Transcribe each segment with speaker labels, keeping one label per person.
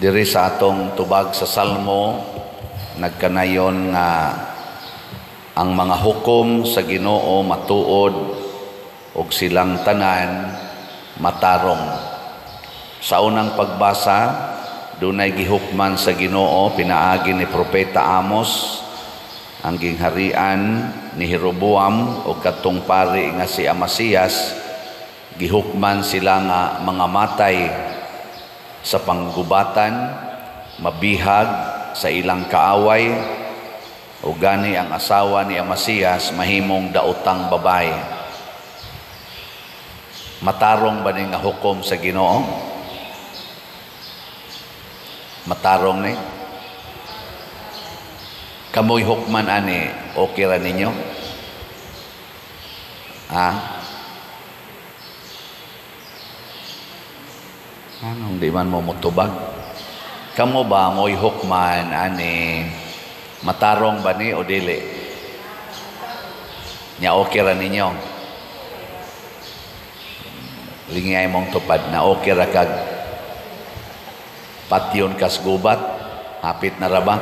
Speaker 1: Diri sa atong tubag sa Salmo, nagkanayon nga ang mga hukom sa Ginoo matuod ug silang tanan matarong. Sa unang pagbasa, dunay gihukman sa Ginoo pinaagi ni Propeta Amos ang gingharian ni Jeroboam ug katong pari nga si Amasias. Gihukman sila nga mga matay sa panggubatan, mabihag sa ilang kaaway, o gani ang asawa ni Amasias mahimong daotang babae. Matarong ba ni nga hukom sa Ginoo? Matarong ni? Kamoy hukman ani, okay ra ninyo? Ha? Anong di man mo mutubag? Kamo ba mo'y hukman ani, matarong ba ni o dili? Nya okay ra ninyo? Lingay mong tupad na okay ra kag patyon kas gubat, hapit na ra ba?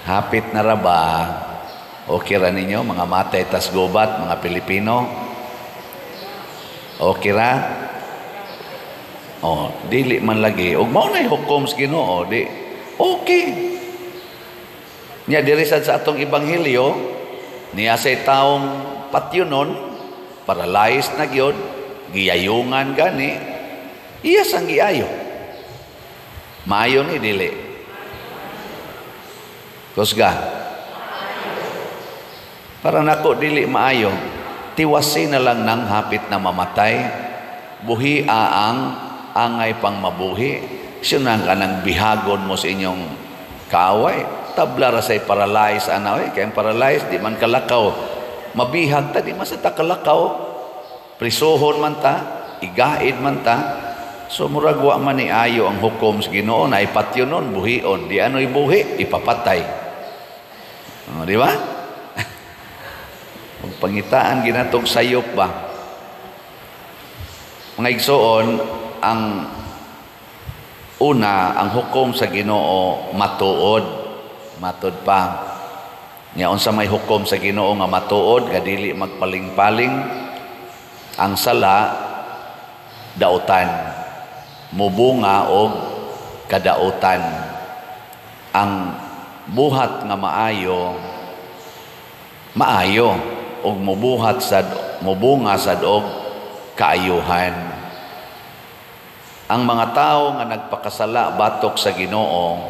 Speaker 1: Hapit na ra ba? Okay ra ninyo mga matay tas gubat, mga Pilipino? Okay ra? Oh, dili man lagi. Ug mao nay hukom sa Ginoo, di okay. Nya diri sad sa atong ebanghelyo, niya say taong patyonon, paralyzed na gyud, giyayungan gani, iya sang giayo. Maayo ni dili? Kusga. Para nako dili maayo. Tiwasi na lang nang hapit na mamatay. Buhi ang angay pang mabuhi. Siya nang kanang bihagon mo sa inyong kaaway. Tabla ra say paralyzed ana oy, kay ang paralyzed di man kalakaw. Mabihag ta, di man sa ta kalakaw. Prisuhon man ta, igaid man ta. So murag wa man ni ayo ang hukom sa Ginoo na ipatyonon, buhion, di ano'y buhi, ipapatay. O, di ba? Pangitaan ginatog sayop ba? Mga igsoon, ang una, ang hukom sa Ginoo matuod. Matud pa. Nya unsa may hukom sa Ginoo nga matuod, nga dili magpaling-paling? Ang sala dautan, mubunga og kadautan. Ang buhat nga maayo, maayo og mubuhat sad, mubunga sad og kaayuhan. Ang mga tao nga nagpakasala batok sa Ginoo,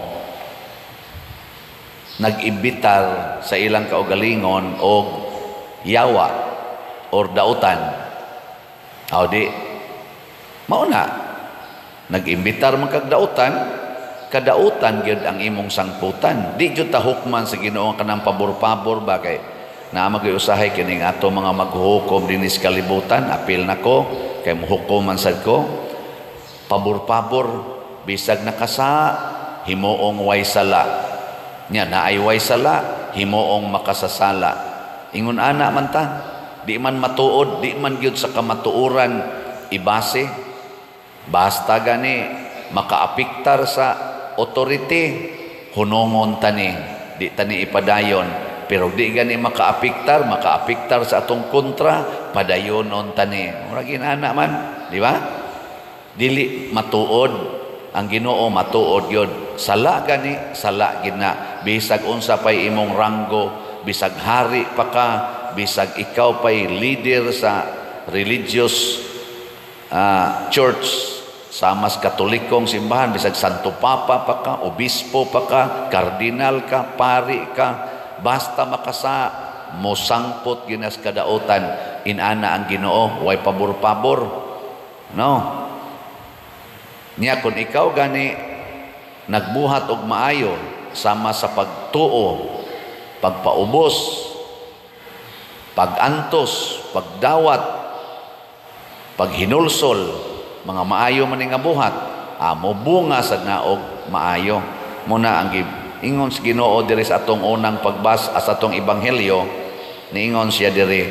Speaker 1: nag-imbitar sa ilang kaugalingon og yawa or dautan. Aw di mao na, nag-imbitar man kag dautan, kadautan gyud ang imong sangputan. Di gyud ta hukman sa Ginoo kanang pabor-pabor ba, kay naa magyud usahay kining ato mga maghuhukom dinhi sa kalibutan. Apil nako kay mohukom man sad ko pabor-pabor, bisag nakasa himuong way sala. Nya naay way sala, himuong makasasala. Ingon ana man ta, di man matuod, di man gyud sa kamatuoran ibase. Basta gani makaapiktar sa authority, hunongon tani, di tani ipadayon. Pero di gani makaapiktar, makaapiktar sa atong kontra, padayonon tani. Murag inana man, di ba? Dili matuod ang Ginoo, matuod gyud. Sala gani, sala gid na. Bisag unsa pay imong ranggo, bisag hari pa ka, bisag ikaw pay leader sa religious church, sa mas Katolikong simbahan, bisag Santo Papa pa ka, obispo pa ka, kardinal ka, pari ka, basta makasa mosangpot ginas kadautan. Inana ang Ginoo, way pabor-pabor. No. Niya kun ikaw gani nagbuhat og maayo sama sa pagtuo, pagpaubos, pagantos, pagdawat, paghinulsol, mga maayo man nga buhat, mobunga sad na og maayo. Muna ang ingon sa Ginoo diri sa atong unang pagbasa sa atong ebanghelyo, niingon siya diri,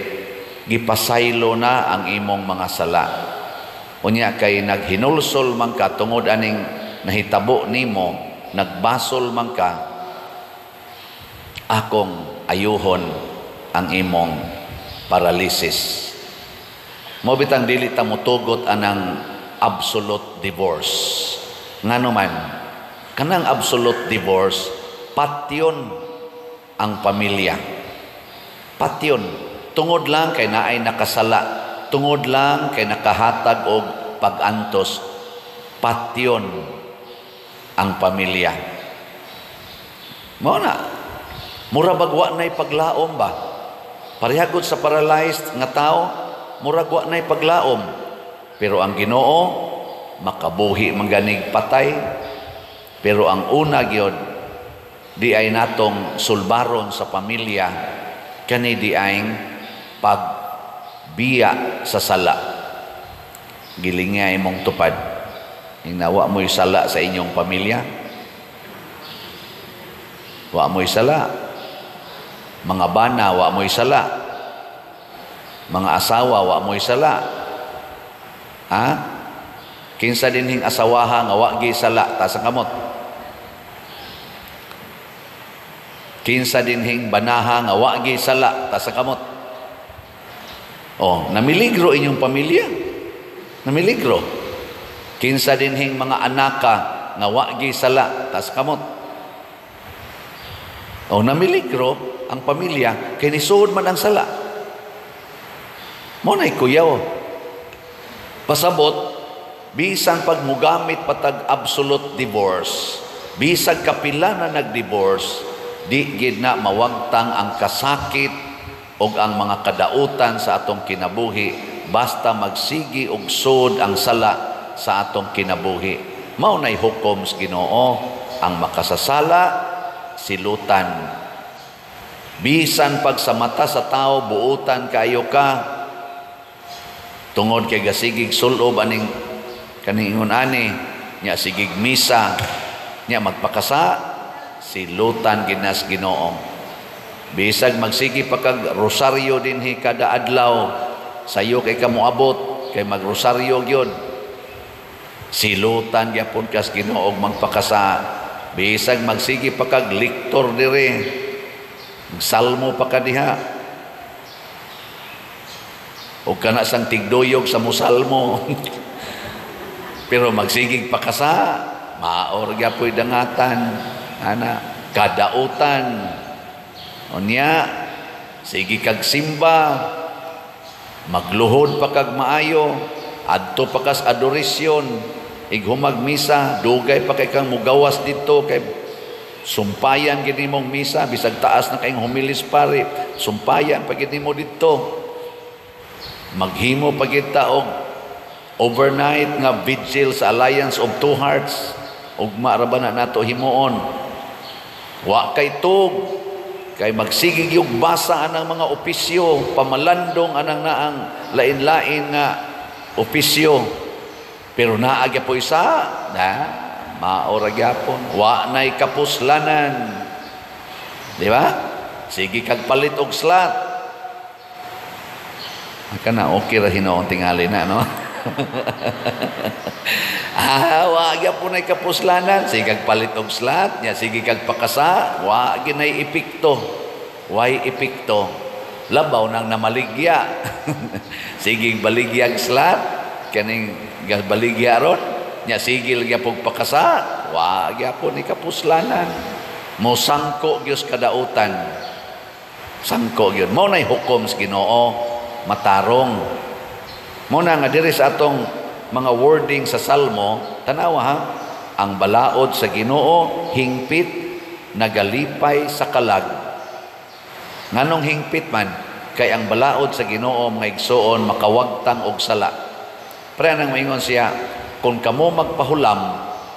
Speaker 1: gipasaylo na ang imong mga sala. Unya kay naghinulsol man ka tungod aning nahitabo nimo, nagbasol man ka, akong ayuhon ang imong paralysis. Mo bitang dili ta motugot anang absolute divorce. Ngano man, kanang absolute divorce, patyon ang pamilya. Patyon. Tungod lang kay naay nakasala, tungod lang kay nakahatag og pag-antos, patyon ang pamilya. Mao na, mura bag wa na'y paglaom ba? Parehagod sa paralyzed nga tao, murag wa na'y paglaom. Pero ang Ginoo makabuhi man ganig patay. Pero ang una gyud di ay natong sulbaron sa pamilya kani di ay pagbiya sa sala. Gilinga imong tupad. Ingna wa mo'y sala sa inyong pamilya. Wa mo'y sala. Mga bana, wa mo'y sala. Mga asawa, wa mo'y sala. Ha? Kinsa dinhing asawaha nga wa gi sala, taas ang kamot. Kinsa dinhing banaha nga wa gi sala, taas ang kamot. Oh, namiligro inyong pamilya. Namiligro. Kinsa dinhing mga anaka nga wa gi sala, taas kamot. Oh, namiligro ang pamilya kay nisuod man ang sala. Mo nay kuyaw. Pasabot, bisan pag mugamit patag absolute divorce, bisag kapila na nag-divorce, di gid na mawagtang ang kasakit og ang mga kadautan sa atong kinabuhi basta magsigi og sud ang sala sa atong kinabuhi. Mao nay hukom sa Ginoo, ang makasasala silutan. Bisan pag sa mata sa tao buutan kayo ka, tungod kay gasigig sulob aning kaningon ani nya sigig misa nya magpakasa, silutan ginas Ginoo. Bisag magsigi pa kag rosaryo dinhi kada adlaw, sayo kay ka moabot kay magrosaryo gyud, silutan gyapon kas Ginoo og magpakasa. Bisag magsigi pa kag lektor dire, magsalmo pa ka diha, o kana sang tigduyog sa musalmo. Pero magsigig pa kasa, maor gyapoy dangatan ana kadautan. Unya sige kag simba, magluhod pa kag maayo, adto pa kas adorasyon, ighumag misa, dugay pa kay kang mugawas didto kay sumpayan gid nimong misa, bisag taas na kayong humilis pare, sumpayan pa gid nimo didto. Maghimo pa gid ta og overnight nga vigil sa Alliance of Two Hearts, ugma ra ba na nato himuon. Wa kay tug kay magsigig yung basa anang mga opisyo, pamalandong anang naang lain-lain nga opisyo. Pero naa gyapoy sa na maora gyapon, wa nay kapuslanan. Di ba? Sige kag palit og slot. Kana okay ra hinuon tingali na, no? Wa gyapon nay kapuslanan. Sige kag palit og slot, nya sige kag pakasa, wa ginay epekto. Way epekto. Labaw nang namaligya. Sige baligyag slot, kaning baligya ron, nya sigil gyapon pakasa, wa gyapon ni kapuslanan. Mosangko gyud kadautan. Sangko gyud. Mao nay hukom sa Ginoo, matarong. Mao na nga diri sa atong mga wording sa Salmo, tanawa ha, ang balaod sa Ginoo hingpit, nagalipay sa kalag. Nganong hingpit man? Kay ang balaod sa Ginoo mga igsoon makawagtang og sala. Pre nang maingon siya, kung kamo magpahulam,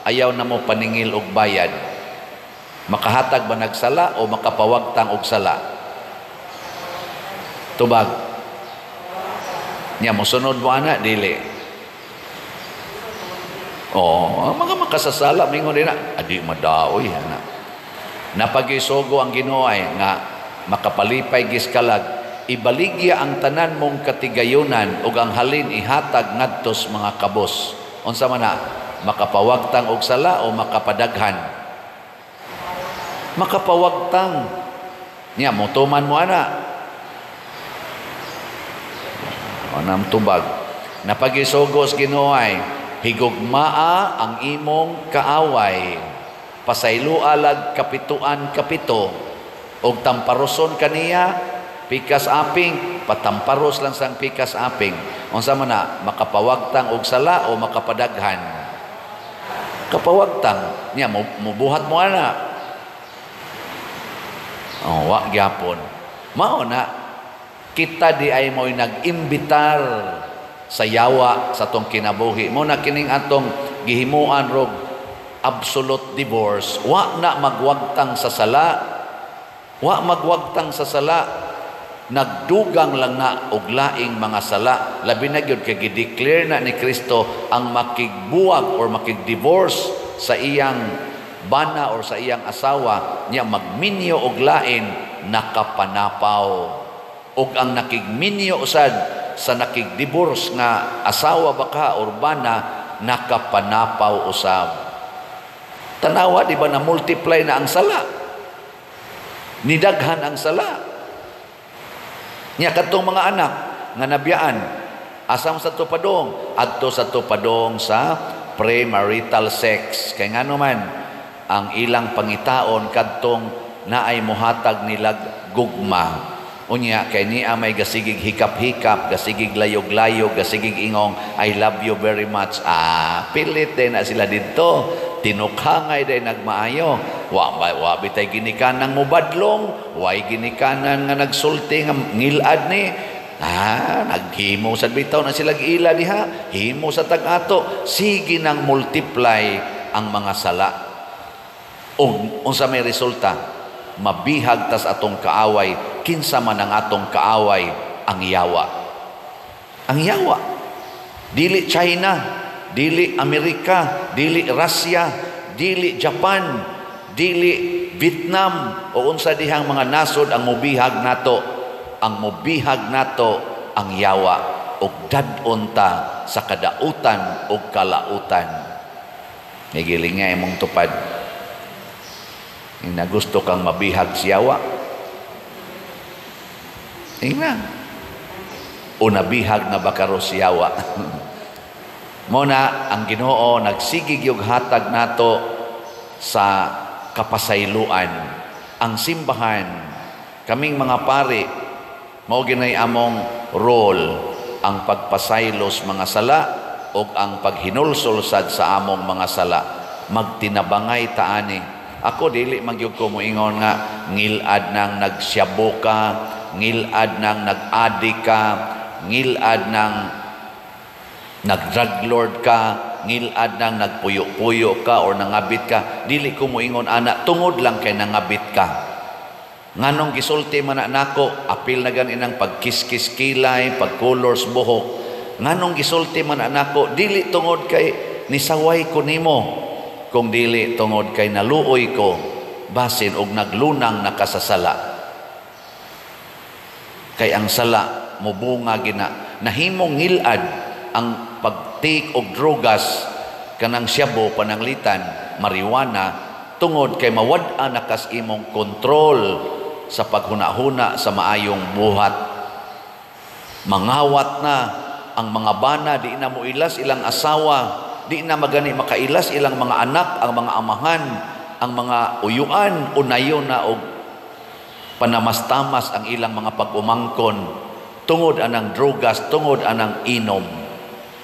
Speaker 1: ayaw na mo paningil og bayad. Makahatag ba nagsala o makapawagtang og sala? Tubag. Nya mosunod mo ana dili. Oh, ang mga makasasala mingon din na, adi madaoy ana. Napagisugo ang Ginoo ay nga makapalipay giskalag, Ibaligya ang tanan mong katigayonan ug ang halin ihatag ngadto sa mga kabos. Unsa man na? Makapawagtang og sala o makapadaghan? Makapawagtang. Nya motuman mo ana. Anam tubag. Napagisugos Ginoo ay higugmaa ang imong kaaway. Pasayloa lag kapituan kapito og tamparoson kaniya pikas aping, patamparos lang sang pikas aping. Unsa man na? Makapawagtang og sala o makapadaghan? Kapawagtang. Nya mubuhat mo ana. Oh, wa gyapon. Mao na kita di ay mo'y nag-imbitar sa yawa sa atong kinabuhi. Mo na kining atong gihimuan rog absolute divorce. Wa na magwagtang sa sala. Wa magwagtang sa sala. Nagdugang lang na og laing mga sala. Labi na gyud kay gi-declare na ni Kristo ang makigbuwag or makigdivorce sa iyang bana or sa iyang asawa niya magminyo og lain, nakapanapaw. Og ang nakigminyo sad sa nakigdivorce nga asawa baka or bana, nakapanapaw usab. Tanawa, di ba na multiply na ang sala? Nidaghan ang sala. Nya kadtong mga anak nga nabiyaan, asam sa tupadong? Adto sa tupadong sa premarital sex. Kay ngano man ang ilang pangitaon kadtong naay mohatag nilag gugma. Unya kay niya may gasigig hikap-hikap, gasigig layog-layog, gasigig ingong "I love you very much." Ah, pilit din na sila didto. Tinukhangay din nagmaayo. Wa ba wa bitay ginikanan mobadlong, way ginikanan nga nagsulti nga ngilad ni. Ah, naghimo sa bitaw na sila giila diha, himo sa tag-ato, sige nang multiply ang mga sala. Ug unsa may resulta? Mabihag tas atong kaaway. Kinsa man ang atong kaaway? Ang yawa. Ang yawa. Dili China, dili Amerika, dili Russia, dili Japan, dili Vietnam o unsa dihang mga nasod ang mobihag nato. Ang mobihag nato ang yawa ug dad-on ta sa kadautan ug kalautan. Nigiling nga imong tupad. Ing nagusto kang mabihag siyawa. Ingna. O nabihag na ba karo siyawa? Muna, ang Ginoo nagsigig yung hatag nato sa kapasayloan. Ang simbahan, kaming mga pari, mao ginay among role ang pagpasaylos mga sala o ang paghinulsol sad sa among mga sala. Magtinabangay taani. Ako dili magyud ko moingon nga ngilad nang nagsyabo ka, ngilad nang nag-adik ka, ngilad nang nag-drug lord ka, ngilad nang nagpuyo-puyo ka or nangabit ka. Dili ko moingon ana tungod lang kay nangabit ka. Nganong gisulti man na nako, apil na gani nang pagkiskis kilay, pagcolors buhok. Nganong gisulti man na nako, dili tungod kay nisaway ko nimo, kung dili tungod kay naluoy ko basin og naglunang nakasasala. Kay ang sala mobunga gina nahimong ngilad ang pagtik og drogas kanang syabo pananglitan marijuana tungod kay mawad-an na kas imong kontrol sa paghuna-huna sa maayong buhat. Mangawat na ang mga bana, di na moilas ilang asawa, di na magani makailas ilang mga anak, ang mga amahan, ang mga uyuan, unayon na og panamastamas ang ilang mga pag-umangkon tungod anang drogas, tungod anang inom.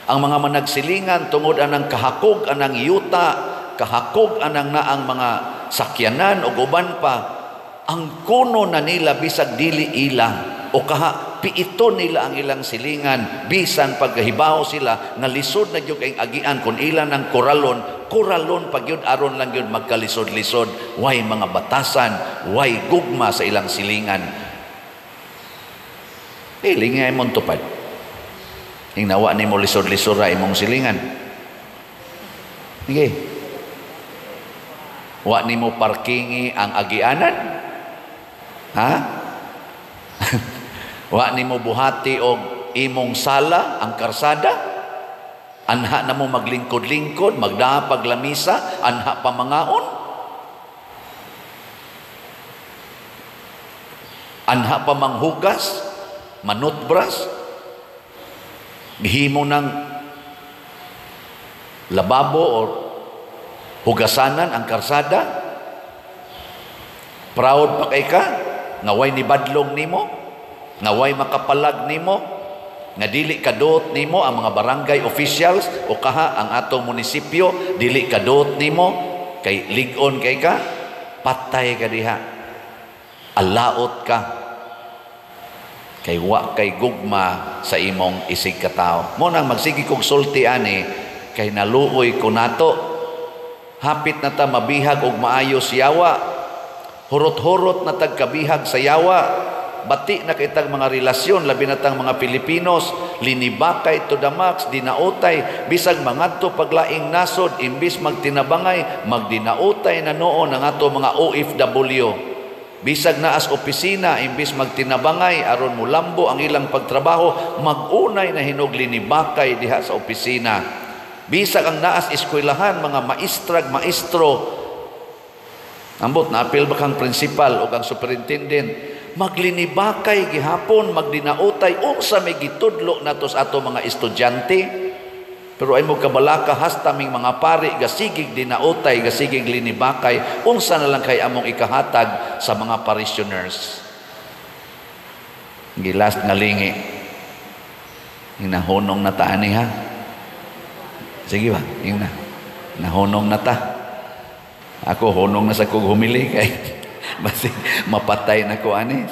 Speaker 1: Ang mga managsilingan tungod anang kahakog anang yuta, kahakog anang naang mga sakyanan o uban pa, ang kuno na nila bisag dili ila o kaha piito nila ang ilang silingan bisan pagkahibaw sila nga lisod na gyud kay agian kun ila ng koralon, koralon pag yun aron lang yun magkalisod-lisod, way mga batasan, way gugma sa ilang silingan. Lingay mong tupad. Ingnawa ni mo lisod-lisod ra imong silingan. Sige. Wa nimo parkingi ang agianan? Ha? Wa nimo buhati og imong sala ang karsada. Anha na mo maglingkod-lingkod, magdapag lamisa, anha pa mangaon. Anha pa manghugas, manutbras, gihimo ng lababo or hugasanan ang karsada. Proud pa kay ka, nga way ni badlong nimo, nga way makapalag nimo, nga dili kaduot nimo ang mga barangay officials o kaha ang atong munisipyo, dili kaduot nimo, kay lig-on kay ka, patay ka diha. Alaot ka. Kay wa kay gugma sa imong isig katao. Mo nang magsige kog sulti ani kay naluoy ko nato. Hapit na ta mabihag og maayos yawa. Hurot-hurot na tag kabihag sa yawa. Bati na kay tag mga relasyon, labi na tang mga Pilipinos, linibakay to the max, dinautay, bisag mangadto paglaing nasod, imbis magtinabangay, magdinautay na noon ang ato mga OFW. Bisag naas opisina, imbis magtinabangay, aron mulambo ang ilang pagtrabaho, magunay na hinog linibakay diha sa opisina. Bisag ang naas eskwelahan, mga maestrag, maestro, ambot, naapil ba kang principal o kang superintendent, maglinibakay gihapon, magdinautay, unsa may gitudlo nato sa ato mga estudyante. Pero ay mo kabalaka hasta ming mga pari gasigig dinautay, gasigig linibakay, unsa na lang kay among ikahatag sa mga parishioners. Gilas nga lingi. Hinahunong na ta ani ha. Sige ba, ingna. Nahunong na ta. Ako hunong na sa kog humili kay basi mapatay na ko ani.